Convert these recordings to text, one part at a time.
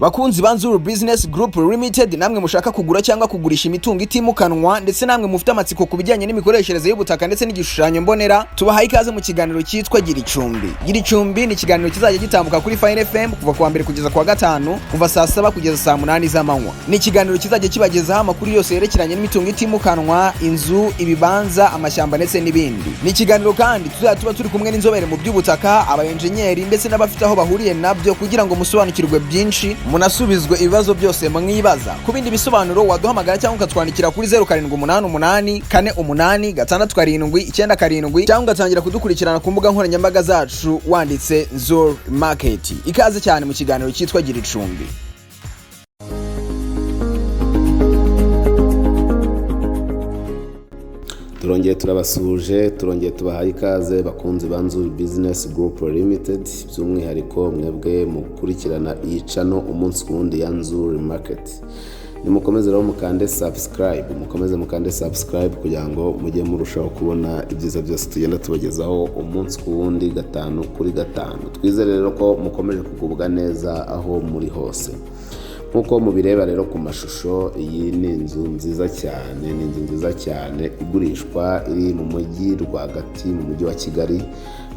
Bakunzi ba Nzuru Business Group Limited, namwe mushaka kugura cyangwa kugurisha imitungo itimukanwa, ndetse namwe mufite amatsiko ku bijyanye n'imikoreshereze y'ubutaka ndetse n'igishushanyo mbonera, tubahaye ikaze mu kiganiro cyitwa Gira Icumbi. Gira Icumbi ni ikiganiro kizajya gitambuka kuri Fine FM kuva kuwa mbere kugeza kuwa gatanu, kuva saa 7 kugeza saa 8 z'amanywa. Ni ikiganiro kizajya kibagezaho amakuru yose yerekeranye n'imitungo itimukanwa, inzu, ibibanza, amashyamba ndetse n'ibindi. Ni ikiganiro kandi tuzajya tuba turi kumwe n'inzobere mu by'ubutaka, abayenjenyeri ndetse n'abafite aho bahuriye nabyo, kugira ngo musobanukirwe byinshi, munasubizwe ibibazo byose mwibaza. Ku bindi bisobanuro waduhamagara cyangwa ukatwandikira kuri 0788486797, cyangwa ugatangira kudukurikirana ku mbuga nkoranyambaga zacu wanditse Nzur Market. Ikaze cyane mu kiganiro cyitwa Gira Icumbi. Turongeye turabasuhuje, turongeye tubahaye ikaze, bakunzi ba Nzuri Business Group Limited, by'umwihariko mwebwe mukurikirana iyi channel umunsi ku wundi ya Nzuri Market. Nimukomeze rero mukande subscribe, mukomeze mukande subscribe kugira ngo mujye murushaho kubona ibyiza byose tugenda tubagezaho umunsi ku wundi, gatanu kuri gatanu. Twizere rero ko mukomeje kugubwa neza aho muri hose. Nk'uko mubireba rero ku mashusho, iyi ni inzu nziza cyane, ni inzu nziza cyane igurishwa, iri mu mujyi rwagati, mu mujyi wa Kigali,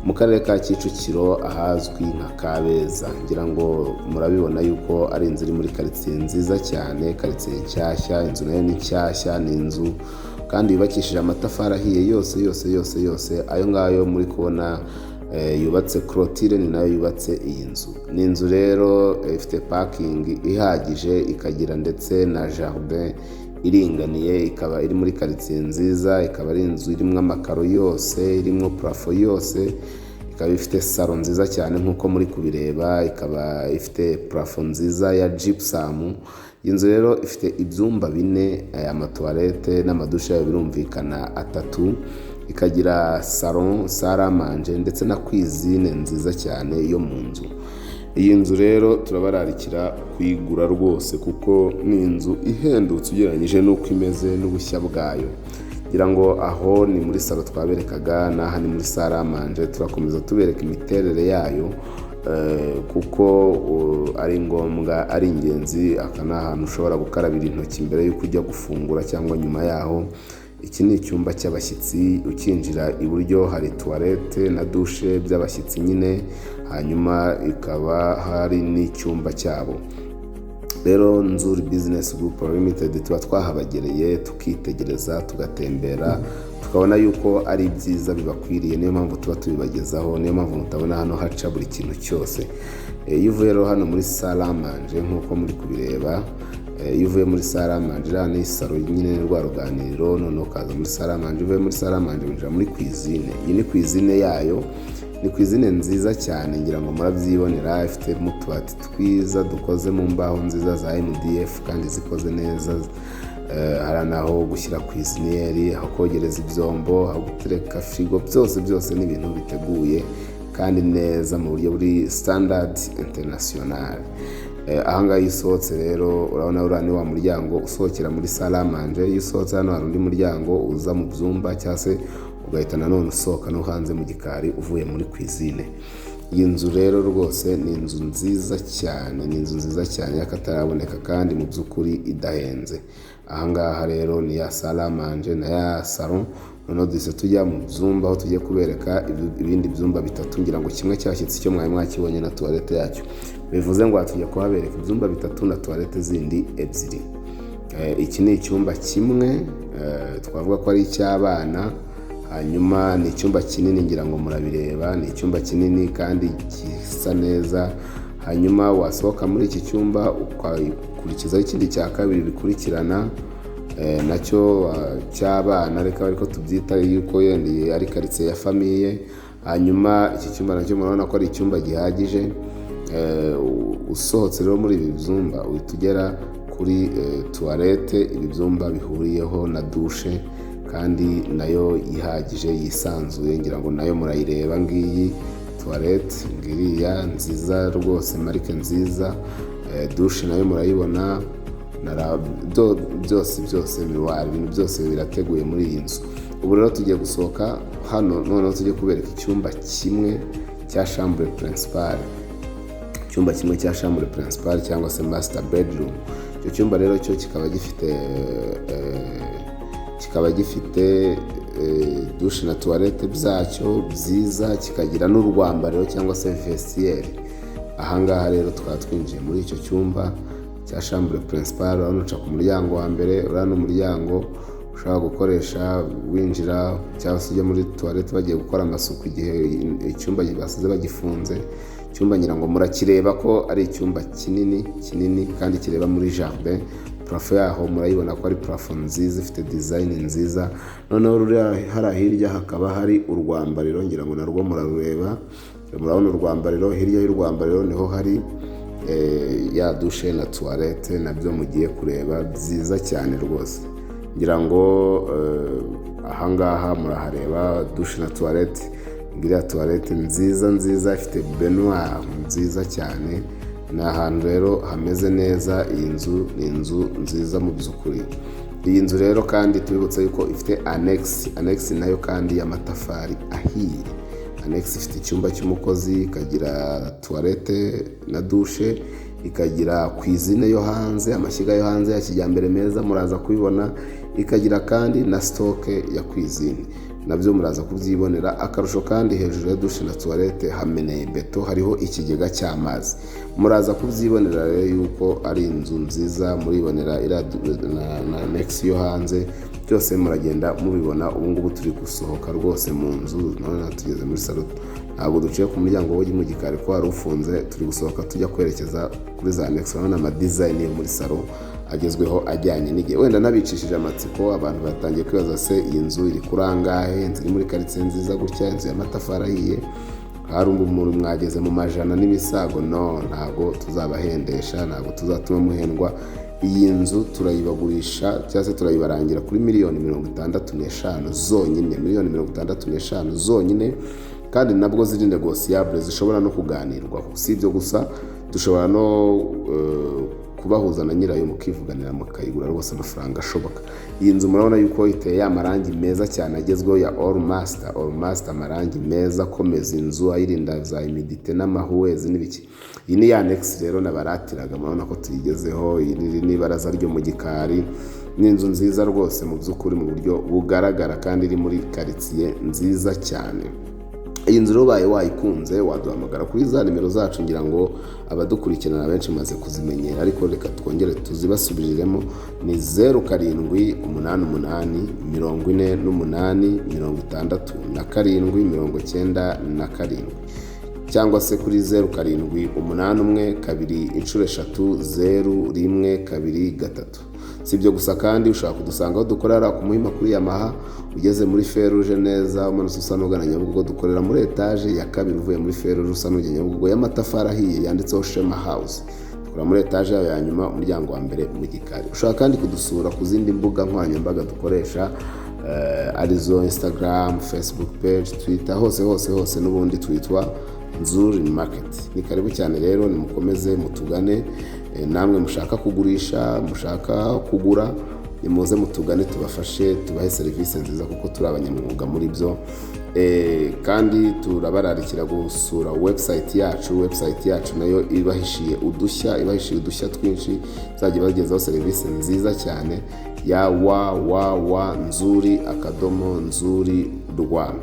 mu karere ka Kicukiro, ahazwi nka Kabeza. Ngira ngo murabibona yuko ari inzu iri muri karitsiye nziza cyane, karitsiye nshyashya. Inzu nayo ni nshyashya, ni inzu kandi yubakishije amatafari ahiye yose yose yose yose. Ayo ngayo muri kubona yubatse clôture ni nayo yubatse iyi nzu. Ni inzu rero ifite parking ihagije, ikagira ndetse na jardin iringaniye, ikaba iri muri karitsiye nziza, ikaba ari inzu irimo amakaro yose, irimo plafond yose, ikaba ifite salon nziza cyane nk'uko muri kubireba, ikaba ifite plafond nziza ya gypsum. Iyi nzu rero ifite ibyumba bine, amatuwarete n'amadushe yayo birumvikana atatu, ikagira salon, salle à manger ndetse na cuisine nziza cyane yo mu nzu. Iyi nzu rero turabararikira kuyigura rwose, kuko ni inzu ihendutse ugereranyije n'uko imeze n'ubushya bwayo. Ngira ngo aho ni muri salon twaberekaga, n'aha ni muri salle à manger. Turakomeza tubereka imiterere yayo kuko ari ngombwa, ari ingenzi. Aka ni ahantu ushobora gukarabira intoki mbere y'uko ujya gufungura cyangwa nyuma yaho. Iki ni icyumba cy'abashyitsi. Ukinjira iburyo hari tuwarete na dushe by'abashyitsi nyine, hanyuma ikaba hari n'icyumba cyabo. Rero Nzuri Business Group Limited tuba twahabagereye, tukitegereza, tugatembera, tukabona yuko ari ibyiza bibakwiriye. Niyo mpamvu tuba tubibagezaho, niyo mpamvu mutabona hano haca buri kintu cyose. Iyo uvuye rero hano muri salle à manger, nk'uko muri kubireba, iyo uvuye muri salle à manger, iriya ni salon nyine, rwa ruganiriro, noneho ukaza muri salle à manger. Uvuye muri salle à manger winjira muri cuisine. Iyi ni cuisine yayo, ni cuisine nziza cyane, ngira ngo murabyibonera. Ifitemo utubati twiza dukoze mu mbaho nziza za MDF kandi zikoze neza. Hari n'aho gushyira cuisinière, aho kogereza ibyombo, aho gutereka firigo, byose byose ni ibintu biteguye kandi neza mu buryo buri standard international. Ahangaha iyo usohotse rero, urabona uriya ni wa muryango usohokera muri salle à manger. Iyo usohotse hano hari undi muryango uza mu byumba, cyangwa se ugahita nanone usohoka no hanze mu gikari uvuye muri cuisine. Iyi nzu rero rwose ni inzu nziza cyane, ni inzu nziza cyane y'akataraboneka kandi mu by'ukuri idahenze. Ahangaha rero ni ya salle à manger na ya salon. Noneho duhise tujya mu byumba, aho tugiye kubereka ibindi byumba bitatu. Ngira ngo kimwe cy'abashyitsi cyo mwari mwakibonye na tuwarete yacyo, bivuze ngo aha tugiye kuhabereka ibyumba bitatu na tuwarete zindi ebyiri. Iki ni icyumba kimwe twavuga ko ari icy'abana, hanyuma ni icyumba kinini, ngira ngo murabireba, ni icyumba kinini kandi gisa neza. Hanyuma wasohoka muri iki cyumba ukakurikizaho ikindi cya kabiri bikurikirana, nacyo cy'abana, reka ariko tubyita yuko yenda ari karitsiye ya famille. Hanyuma iki cyumba nacyo murabona ko ari icyumba gihagije. Usohotse rero muri ibi byumba uhita ugera kuri tuwarete ibi byumba bihuriyeho na dushe, kandi nayo ihagije, yisanzuye. Ngira ngo nayo murayireba, ngiyi tuwarete ngiriya nziza rwose, marike nziza. Dushe nayo murayibona, byose byose, miroir, ibintu byose birateguye muri iyi nzu. Ubu rero tugiye gusohoka hano, noneho tujye kubereka icyumba kimwe cya chambre principale. Icyumba cya chambre principale nacyo murabona ko ari icyumba Icyumba kimwe cya chambre principale cyangwa se master bedroom. Icyo cyumba rero cyo kikaba gifite douche na toilette byacyo byiza, kikagira n'urwambariro cyangwa se vestiaire. Ahangaha rero tukaba twinjiye muri icyo cyumba cya chambre principale. Urabona uca ku muryango wa mbere, uriya ni umuryango ushobora gukoresha winjira cyangwa se ujya muri toilette bagiye gukora amasuku igihe icyumba basize bagifunze. Icyumba ngira ngo murakireba ko ari icyumba kinini kinini kandi kireba muri jardin. Plafond yaho murayibona ko ari plafond nziza, ifite design nziza. Noneho ruriya hariya hirya hakaba hari urwambariro, ngira ngo narwo murarureba. Murabona urwambariro, hirya y'urwambariro niho hari ya douche na toilette, nabyo mugiye kureba, byiza cyane rwose. Ngira ngo ahangaha murahareba douche na toilette. Iriya toilette nziza nziza, ifite baignoire nziza cyane. Ni ahantu rero hameze neza. Iyi nzu ni inzu nziza mu by'ukuri. Iyi nzu rero kandi tubibutsa yuko ifite annexe, annexe nayo kandi y'amatafari ahiye. Annexe ifite icyumba cy'umukozi, ikagira toilette na douche, ikagira cuisine yo hanze, amashyiga yo hanze ya kijyambere meza, muraza kubibona, ikagira kandi na stock ya cuisine, nabyo muraza kubyibonera. Akarusho kandi, hejuru ya douche na toilette hameneye béton, hariho ikigega cy'amazi. Muraza kubyibonera rero yuko ari inzu nziza, muribonera iriya na annexe yo hanze, byose muragenda mubibona. Ubu ngubu turi gusohoka rwose mu nzu, none tugeze muri salon. Ntabwo duciye ku muryango wo mu gikari ko wari ufunze, turi gusohoka tujya kwerekeza kuri za annexe. Urabona amadesign yo muri salon agezweho, ajyanye n'igihe. Wenda nabicishije amatsiko, abantu batangiye kwibaza: se iyi nzu iri kuri angahe? Inzu iri muri karitsiye nziza gutya, inzu y'amatafari ahiye, hari umuntu mwageze mu majana n'imisago? No, ntabwo tuzabahendesha, ntabwo tuzatuma muhendwa. Iyi nzu turayibagurisha cyangwa se turayibarangira kuri 65 miliyoni zonyine, 65 miliyoni zonyine, kandi nabwo ziri négociable, zishobora no kuganirwaho. Si ibyo gusa, dushobora no kubahuza na nyirayo mukivuganira, mukayigura rwose amafaranga ashoboka. Iyi nzu murabona yuko iteye ya marangi meza cyane agezweho ya All Master. All Master, amarangi meza akomeza inzu, ayirinda za humidité n'amahuwezi n'ibiki. Iyi ni ya annexe rero nabaratiraga, murabona ko tuyigezeho. Iyi ni ibaraza ryo mu gikari. Ni inzu nziza rwose mu by'ukuri, mu buryo bugaragara, kandi iri muri karitsiye nziza cyane. Iyi nzu rero ubaye wayikunze waduhamagara kuri za nimero zacu. Ngira ngo abadukurikirana benshi maze kuzimenyera, ariko reka twongere tuzibasubiriremo. Ni 0788 48 67 97, cyangwa se kuri 0781 2 3 0 1 2 3. Si ibyo gusa kandi, ushobora kudusanga aho dukorera ku Muhima kuri Yamaha, ugeze muri feruje neza, umanutse usa n'ugana Nyabugogo. Dukorera muri etaje ya kabiri, uvuye muri feruje usa n'ujya Nyabugogo, y'amatafari ahiye, yanditseho Shema House. Dukorera muri etaje yayo ya nyuma, umuryango wa mbere mu gikari. Ushobora kandi kudusura ku zindi mbuga nkoranyambaga dukoresha, arizo Instagram, Facebook page, Twitter, hose hose hose n'ubundi twitwa Nzuri Market. Ni karibu cyane rero, nimukomeze mutugane. Namwe mushaka kugurisha, mushaka kugura, nimuze mutugane tubafashe, tubahe serivisi nziza kuko turi abanyamwuga muri byo. Kandi turabararikira gusura website yacu. Website yacu nayo ibahishiye udushya, ibahishiye udushya twinshi, izajya ibagezaho serivisi nziza cyane, ya www.nzuri.nzuri rwa.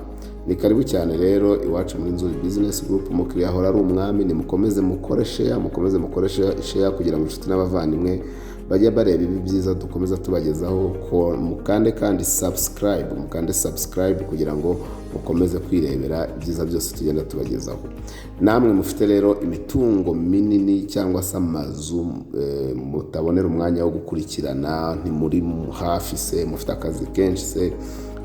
Ni karibu cyane rero iwacu muri Nzuri Business Group. Umukiriya ahora ari umwami. Nimukomeze mukore share, mukomeze mukore share kugira ngo inshuti n'abavandimwe bajye bareba ibi byiza dukomeza tubagezaho. Ko mukande kandi subscribe, mukande subscribe kugira ngo mukomeze kwirebera ibyiza byose tugenda tubagezaho. Namwe mufite rero imitungo minini cyangwa se amazu mutabonera umwanya wo gukurikirana, ntimuri hafi se, mufite akazi kenshi se,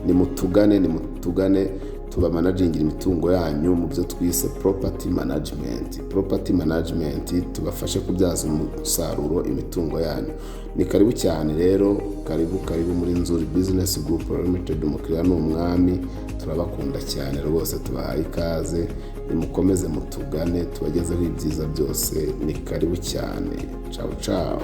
nimutugane, nimutugane tubamanagingira imitungo yanyu mu byo twise property management. Property management, tubafashe kubyaza umusaruro imitungo yanyu. Ni karibu cyane rero, karibu karibu muri Nzuri Business Group Limited. Umukiriya ni umwami, turabakunda cyane rwose, tubahaye ikaze. Nimukomeze mutugane tubagezeho ibyiza byose. Ni karibu cyane. Ciao ciao.